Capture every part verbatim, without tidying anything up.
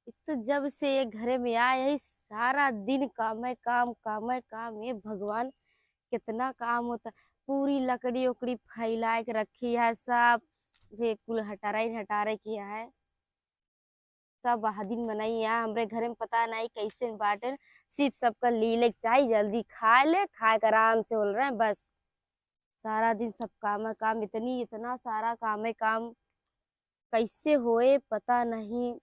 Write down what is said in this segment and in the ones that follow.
एक तो जब से ये घरे में आए, यही सारा दिन कामे काम, कामे काम। हे भगवान, कितना काम होता। पूरी लकड़ी उकड़ी फैलाए के रखी है, सब ये कुल हटारे हटारे किया है। सब आदमी मनई है हमरे घरे में, पता नहीं कैसे बाटन। सिर्फ सबका लीले के चाही, जल्दी खाए ले, खाए के आराम से बोल रहे हैं बस। सारा दिन सब काम है काम, इतनी, इतना सारा काम है काम, कैसे होए पता नहीं।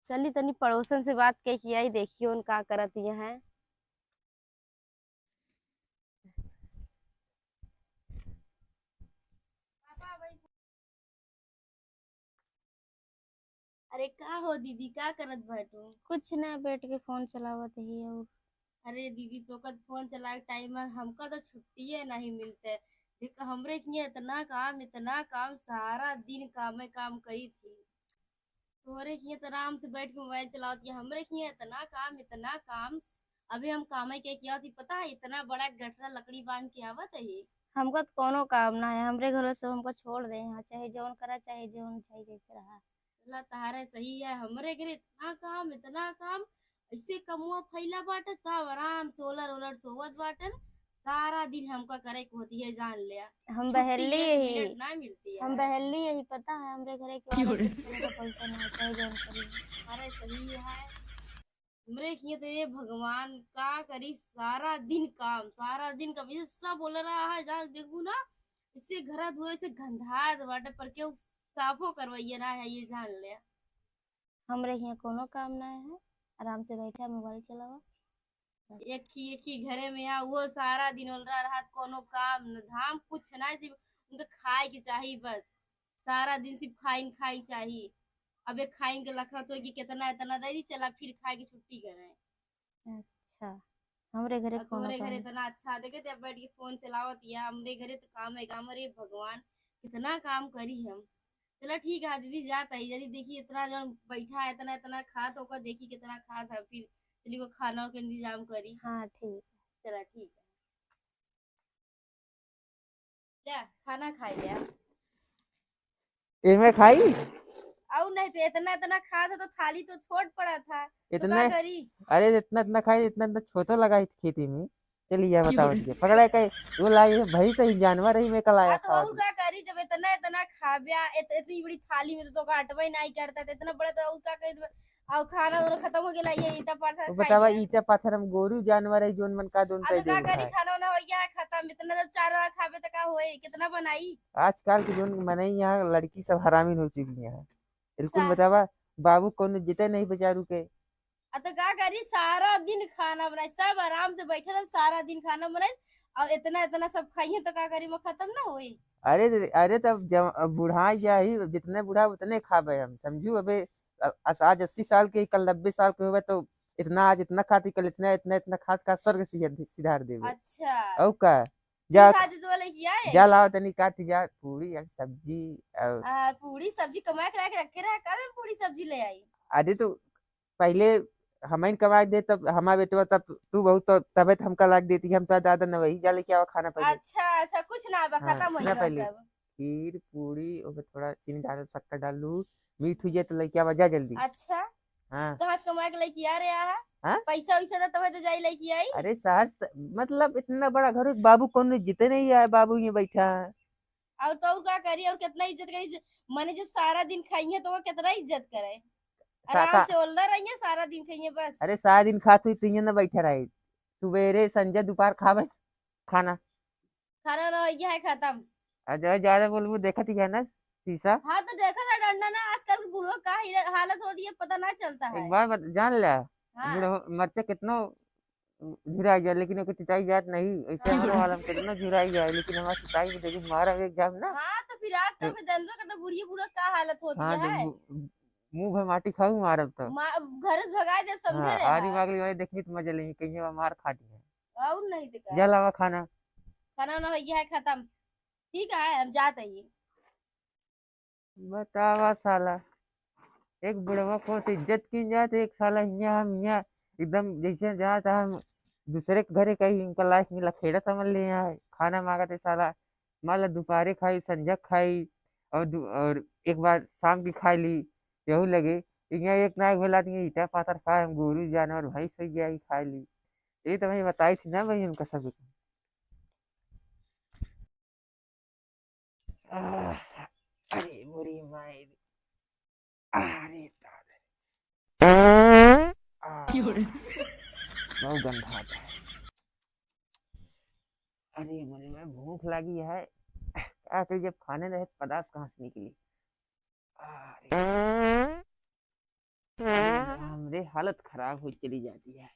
चली तनी पड़ोसन से बात कह के आई, देखियो उन का करत ये हैं। अरे का हो दीदी, का करत बाटू? कुछ ना, बैठ के फोन चलावत ही। और अरे दीदी, तोका त फोन चलाए के टाइम है, हमका तो छुट्टिए नहीं मिलते। देख, हमरे हियाँ इतना काम, इतना काम, सारा दिन कामे काम करी थी। तोहरे हियाँ तो आराम से बैठ के मोबाइल चलावत, या हमरे हियाँ इतना काम, इतना काम। अभी हम कामे के किया थी, पता है, इतना बड़ा गठरा लकड़ी बांध के आवत है। हमका तो कोनो काम ना है, हमरे घरों से हमका छोड़ दे यहाँ, चाहे जौन करा, चाहे जौन, चाहे जैसे रहा। ला, तहारे सही है, हमरे घरे इतना काम, इतना काम, ऐसे कमुआ फैला बाटे, सब आराम से ओलर ओलर सोवत बाटन। सारा दिन हमका करे के होती है, जान ले। हम छुट्टी बहेली के यही, मिनट ना मिलती है। हम बहेली यही, पता है, हमरे घरे के क्यों वाला रे? कुछ कोनो का पैसा ना होता है, जौन करी। अरे सही है, हमरे किए तो ये भगवान का करी, सारा दिन काम, सारा दिन काम, ये सब बोल रहा है, जहाँ देखू ना, इससे घरा दुआरे से गंधात बाटे, पर केहू साफो करवैया ना है, ये जान ले। हमरे हियाँ कोनो काम ना है, आराम से बैठा मोबाइल चलावा। एक ही, एक ही घरे में है, वो सारा दिन ओलरा रहत, कोनो काम न धाम कुछ ना, सिर्फ उनके खाए के चाही बस। सारा दिन सिर्फ खाइन खाई चाही। अब एक खाइन के लखत हो कि कितना इतना दे दी, चला फिर खाए के छुट्टी करे। अच्छा, हमरे घरे अब कोनो तोहरे घरे काम इतना अच्छा देखे, जब बैठ के फोन चलावत या, हमरे घरे तो काम है काम। अरे भगवान, कितना काम करी हम। चला ठीक है दीदी, जात है, यदि देखी इतना जन बैठा है, इतना इतना खात होकर, देखी कितना खात है, फिर चली को खाना के इंतजाम करी। हाँ ठीक। चला ठीक है, जा खाना खाई ले। एमे खाई? और नहीं तो इतना इतना खात है तो थाली तो छोट पड़ा था, तो का इतना? करी? अरे इतना इतना खाई, इतना इतना छोटा लगा है खेती में। चलिए, यह बताओ, ये पकड़ा है कहीं? वो लाई है, भैंस ही जानवर ही में कल आया हाँ, तो खावा और के। का करी, जब इतना, इतना खाब्या, इत-, इतनी बड़ी थाली में तो, तो काटबे नहीं करता, तो इतना बड़ा तो और का करी, और खाना उना खत्म हो गया, ये ईटा पत्थर वो खाई बतावा, लिया। ईटा पत्थर हम गोरू जानवर है, जोन मन का दोन हाँ, कह तो का देबू करी, भाई। खाना उना हो गया है खत्म, इतना जब चार वाला खाबे तो का होए, कितना बनाई? आजकल के जोन मनई यहाँ लड़की सब हरामी हो चुकी हैं। बिल्कुल सा- बतावा, बाबू कौनो जिते नहीं बेचारू के। आ तो का करी, सारा दिन खाना बनाई, सब आराम से बैठे रहे, सारा दिन खाना बनाई, और इतना, इतना सब खाइए तो का करी, मैं खत्म ना होई। अरे, अरे, तब जब, अब बुढ़ाई जाही, जितने बुढ़ा उतने खाबे हम, समझू। अबे, अ-, अस-, आज अस्सी साल के, कल नब्बे साल के होबे, तो इतना आज इतना खाती, कल इतना, इतना, इतना खात का स्वर्ग सिधार, सिधार देबे। अच्छा। और का? जा, ठीक है, आज तो वाले किया है। जा लाओ तनी काट जा, पूरी और सब्जी और आ, पूरी सब्जी कमा के लाके रखे रहा, का हम पूरी सब्जी ले आई? अरे तो पहले हमइन कमाए दे, तब हमार बेटवा, तब तू बहुत, तो तबे तो हमका लाग देती, हम तो दादा न वही जा लेके आवा खाना पहले। अच्छा, अच्छा, कुछ ना बा, हाँ, खत्म हो सुना गया पहले। सब। खीर, पूरी, ओमे थोड़ा चीनी डाल, शक्कर डाल लू, मीठ हुई जाए तो लेके आवा, जा जल्दी। अच्छा। हाँ। कहाँ से कमा के लेके आ रहे हैं? हाँ? पैसा वैसा तो तबे तो जाई लेके आई। अरे शहर से, मतलब इतना बड़ा घर, बाबू कौन जिते नहीं आए, बाबू ये बैठा है। और तो और का करी, और कितना इज्जत करी, ज-, माने जब सारा दिन खाई है तो वो कितना इज्जत करे। सा-, आराम का- से ओल्लर रहिए, सारा दिन खाइए बस। अरे सारा दिन खात हुई तो ये ना बैठे रही, सुबेरे, संझा, दोपहर खावे खाना। खाना ना हो गया है खत्म। अजय ज्यादा बोलबू, देखत ही है ना शीशा। हाँ तो देखा था डंडा ना, आजकल के बुढ़वा का ही हालत होती है, पता ना चलता है। एक बात बत-, जान ले, हाँ। बुढ़वा मरचा कितनो झुराई जाए, लेकिन ओके तिताई जात नहीं। ऐसे हाँ। हमारा वाला में कितना झुराई जाए, लेकिन हमारा तिताई में देखिए, मारा एक जाम ना। हाँ, तो फिर आज तो कल के जनता का तो बुढ़िया बूढ़ा का हालत होती हाँ, है। तो मु-, मुंह भर माटी खाऊ मारब तो। मा-, घर से भगा देब, समझे हाँ, रे आरी हाँ। मागली वाले देखिए तो मजा लेंगे, कहीं हमार मार खाटी है। और नहीं तो का। जा लावा खाना। खाना ना हो गया है खत्म। ठीक है, हम जात ही। बतावा साला, एक बुढ़वा को तो इज्जत की जात, एक साला हियाँ हम हियाँ एकदम जैसे जात हम दूसरे के घरे कहीं इनका लायक नहीं, लखेड़ा समझ ले यहाँ है। खाना मांगत है साला, मान ला दोपहरे खाई, संझा खाई और दु-, और एक बार शाम की खाई ली, केहू लगे। इहाँ एक ना एक बेला आदमी ईटा पाथर खाए, हम गोरू जानवर भैंस होइ गया, ई खाए ली। ये तो मैं बताई थी ना भाई उनका सब। आह, अरे मोरी माई रे। अरे दादा रे। आह, बहुत गंदा आता है। अरे मोरी माई, भूख लागी है। का करी, जब खाने रहे तो पदार्थ कहाँ से निकली? अरे, अरे, हमरे हालत खराब हो चली जाती है।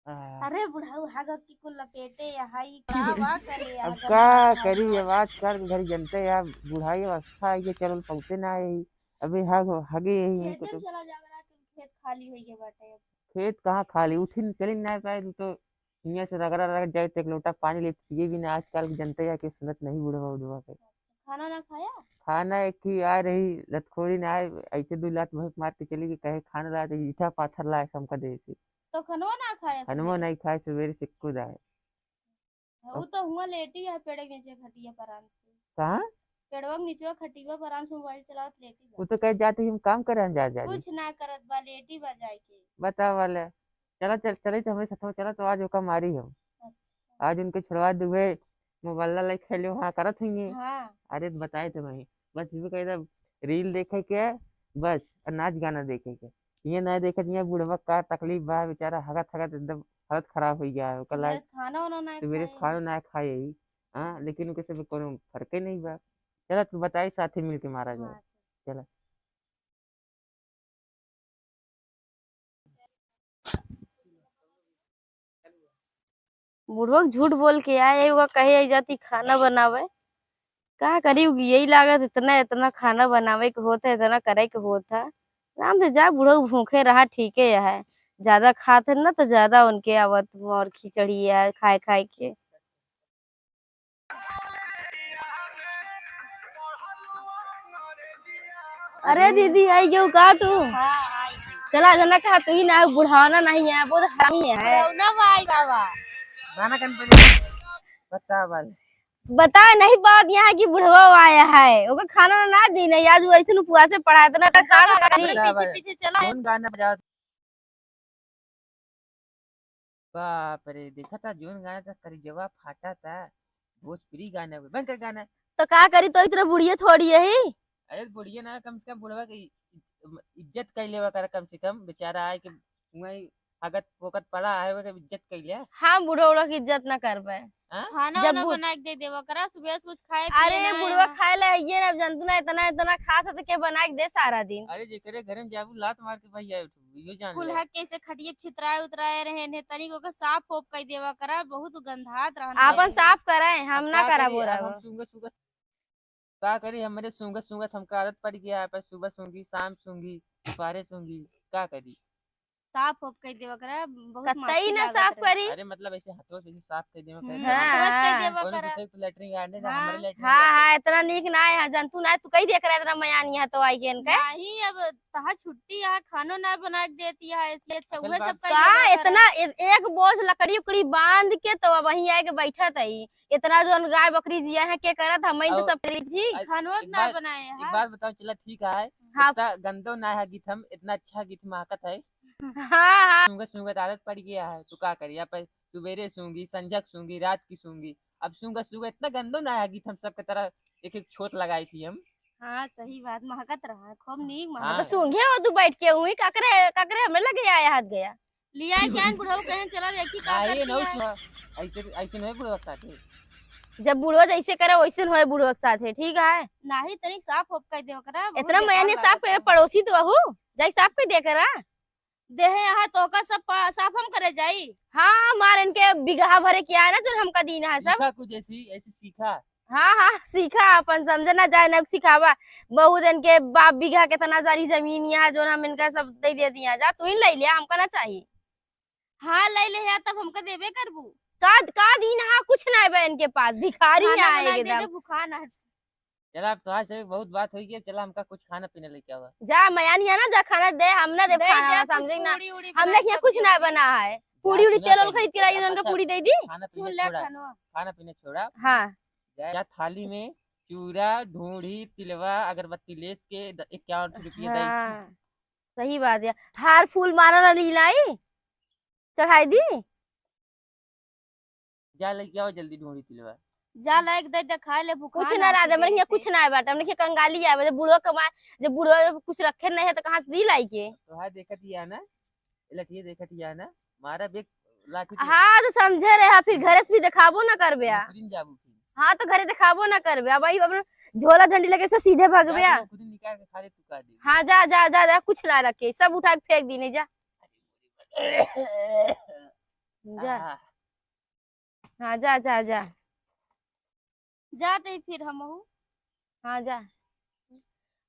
आह। अरे बुढ़ऊ, हग के कुल लपेटे या हई, का वा करे या अब हग का ना करी, खाई? अब आजकल के घरी जनते या बुढ़ाई अवस्था है, ये चलल पौते ना है। अबे हग, हगे यही है खेते तो। में चला जाओ ना, तुम खेत खाली होइए बाटे अब। खेत कहाँ खाली, उठिन चलिन ना पाए, तू तो हियाँ से रगड़ा रगड़ जाए, तो एक लोटा पानी ले पिए भी ना। आजकल के जनते या के सुनत नहीं बुढ़वा उढ़वा के। खाना ना खाया? खाना एक ही आ रही, लतखोरी ना आए, ऐसे दो लात बहुत मार के चली गई, कहे खाना ला दे, ईटा पाथर लाए हमका दे से। तो खनवा ना खाया खनवा सुबेरे? नहीं खाए, सुबेरे से खुद आए। हाँ, वो अब तो हुआ लेटी है पेड़ के नीचे खटिया पर आराम से। कहाँ? पेड़वा के नीचे खटिया पर आराम से मोबाइल चलावत लेटी बा। वो तो कहे जाती हम काम करे जा, जा। कुछ ना करत बा, लेटी बा जाए के। बता वाले। चला चल, चले तो हमें साथ में चला तो आज ओका मारी हम। अच्छा। आज उनके छुड़वा दुबे मोबाइल ला लाइक खेले वहाँ करत हुई। हाँ। अरे तो बताए तो वही। बस ये कह दे रील देखे के बस, और नाच गाना देखे के। ये ना देखे, ये बुढ़वा का तकलीफ बा, बेचारा हगत हगत एकदम हालत खराब हो गया है। ओकर सुबह लाइक से खाना वाना ना सुबह से खाए। खाना ना खाए ही। हाँ, लेकिन ओके से कोनो फर्क ही नहीं बा। चला तू बताई, साथी मिलके मारा जाए। हाँ, चला। चला। बुढ़वा के झूठ बोल के आए, एगो कहे आई जाती खाना बनावे। का करी, उ यही लागत इतना, इतना खाना बनावे के होत है, इतना करे के होत है। आराम से जा बुढ़ऊ, भूखे रहा, ठीके है। ज्यादा खात है ना तो ज्यादा उनके आवत और खिचड़ी है खाए खाए के। अरे दीदी, आई गयो का तू? हाँ, आई। चला जना कहा तू ही ना है, बुढ़ावना नहीं है, बहुत हरामी है। बुढ़ावना भाई बाबा। गाना कन बजे? बता बाल। बता नहीं पावत यहाँ कि बुढ़वा आया है, ओकर खाना ना दी नहीं, आज वैसे उपवास से पड़ा है, इतना तो खा ना करी। पीछे पीछे चला है। कौन गाना बजावत? बाप रे, देखा था जोन गाना था, करेजवा फाटा था। भोजपुरी गाना बे, बंद कर गाना। तो का करी, तो इतना बुढ़िया थोड़ी यही। अरे बुढ़िया ना, कम से कम बुढ़वा के इ-, इ-, इज्जत कर लेवा कर कम से कम। बेचारा आए के वहीं हगत पोकत पड़ा है, ओकर इज्जत कर ले। हाँ, बुढ़वा उढ़वा की इज्जत ना करबे। हाँ? खाना जब वाना बना के दे देवा करा, सुबह से कुछ खाए पिए अरे ना बुढ़वा है। खाए ला है ये ना, जनतू ना इतना, इतना खात है तो के बना के दे सारा दिन? अरे जेकरे घर में जाबू लात मार के भाई आए उठबू, यो जान ले। कुल्हा कैसे खटिए छितराए उतराए रहे ने, तनिक ओकर साफ होप कई देवा करा, बहुत गंधात रहन आपन लगे। साफ कराए, हम अब ना का करा करी, बोरा अब हम बा। सूंघत सूंघत का करी, हमरे सूंघत सूंघत हमका आदत पड़ गया है, पर सुबह सूंघी, शाम सूंघी, दोपहरे सूंघी, का करी? साफ होप कई देवा करा, बहुत कतई माछी ना लागत साफ रहे। करी। अरे मतलब ऐसे हाथों से भी साफ कर देवा हम्म, करा। हाँ, हाथों से कई हाँ। देवा कौन करा। दूसरे की लेटरिन आने जा, हाँ। हमारे लेटरिन हाँ, जाते हाँ, हैं। इतना नीक ना है, जनतू ना है, तू कई देख रहा है इतना मयान यहाँ तो आई के इनका। नहीं, अब तहा छुट्टी है, खानो ना बना के देती है, ऐसी अच्छा असल उहे बात सब कई का देवा करा। इतना ए-, एक बोझ लकड़ी उकड़ी बांध के तो अब वहीं आके बैठत है। इतना जोन गाय बकरी जिया है, के करत, हम ही तो और सब करी थी। आ, खानो एक ना बात, बनाए एक हैं। बात बताओ, चला ठीक है, हाँ। इतना गंदो ना है गीत, हम इतना अच्छा गीत महकत है। हाँ, हाँ। सूंघत सूंघत आदत पड़ गया है, तो का करी? आप सुबेरे सूंघी, संझक सूंघी, रात की सूंघी, अब सूंघत सूंघत इतना गंदो ना है गीत, हम सबके तरह एक एक छोत लगाई थी हम। हाँ, सही बात, महकत रहा है, खूब नीक हाँ। महकत तो रहा। सूंघे हो तू बैठ के, वहीं ककरे, ककरे हमें लगे आया हाथ गया। लिया के आन बुढ़ऊ कहें, "चला देखी का हाँ, ये करती नौ है।" सुना, ऐसे, ऐसे नहीं बुढ़वा के साथे। जब बुढ़वा जैसे करे, वैसे होए बुढ़वा के साथे, ठीक है? नाही, तनिक साफ होप कर दे ओकरा, बहुत इतना बेकार मयानी साफ लागत करे, है। पड़ोसी तो बहू, जाई साफ कर दे करा। देहे यहाँ तो ओकर सब पा-, साफ हम करे जाई। हाँ, मार इनके बिगहा भरे किया है ना, जो हमका दीन है सब। सीखा कुछ ऐसी, ऐसी सीखा। हाँ, हाँ, सीखा, अपन समझे ना जाए ना सिखावा। बहुत इनके बाप बीघा कितना सारी जमीन यहाँ, जो हम इनका सब दे दे दिया, जा तू ही ले लिया, हमका ना चाहिए। हाँ, ले ले यार, तब हमका देबे करबू। का, का दीन है, कुछ ना है इनके पास, भिखारी खाना है बना के दे एकदम। दे, भुखा ना है। चला, अब तोहार से बहुत बात होई गई, चला हमका कुछ खाना पीना लेके आवा। जा, मयानिया ना, जा खाना दे, हम ना दे दे खाना, दे, कुछ समझे ना। पूड़ी उड़ी हमने बना के किया सब कुछ दे ना दे। बना है, जा, पूड़ी उड़ी सुना तेल उल पहले, खरीद के लाई, अच्छा, उनका अच्छा, पूड़ी दे दी। खाना पीना सुन ले छोड़ा, खानवा। खाना पीना छोड़ा। हाँ। जा, जा थाली में चूरा, ढोढ़ी, तिलवा, अगरबत्ती लेस के द-, इक्यावन रुपया दई। हाँ, सही बात है। हार फूल माला ला ली लाई, चढ़ाई दी। जा लेके आओ जल्दी ढोढ़ी तिलवा। जा लाइक दे दे, खाए ले, भूखा कुछ ना ना ला दे, से हमरे हियाँ से। कुछ ना आए बाटे, हमरे हियाँ कंगाली आवे, जब बुढ़वा कमाए, जब बुढ़वा कुछ रखे नहीं है तो कहाँ से दी लाई के? तो हाँ, देखत ही है ना, लठिए देखत ही है ना, मारा बेग लाठी के। हाँ, तो समझे रहे, हाँ, फिर घरे से भी देखाबो ना करबे, आ। नौकरी में जाबू फिर। हाँ, तो घरे देखाबो ना करबे, अब वही अपना झोला झंडी लेके से सीधे भगबे, जा, आ। नौकरी निकाल के खा ले, तू का दे। हाँ, जा, जा, जा, जा, कुछ ना रखे, सब उठा के फेंक दी नहीं, जा। जा। आहा। हाँ, जा, जा, जा। जात ही फिर हमहू। हाँ, जा।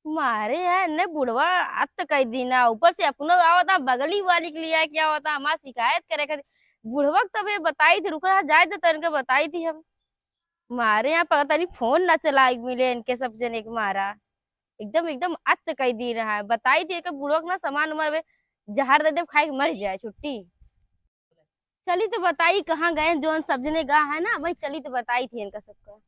मारे यार, ने बुढ़वा अत कई दिन आ, ऊपर से अपनो आवता, बगली वाली के लिया के आवता, हमार शिकायत करे खातिर। बुढ़वा के तबे बताई थी, रुका, जाए दे, तनिके बताई थी हम। मारे यहाँ पर तनी फोन ना चलाए मिले इनके सब जने के मारा। एकदम, एकदम अत कई दिन है। बताई थी के बुढ़वा के ना सामान उमान में जहर दे दे, खाए के मर जाए, छुट्टी। चली तो बताई कहाँ गए, जौन सब जने गा है ना, वही चली तो बताई थी इनका सबका।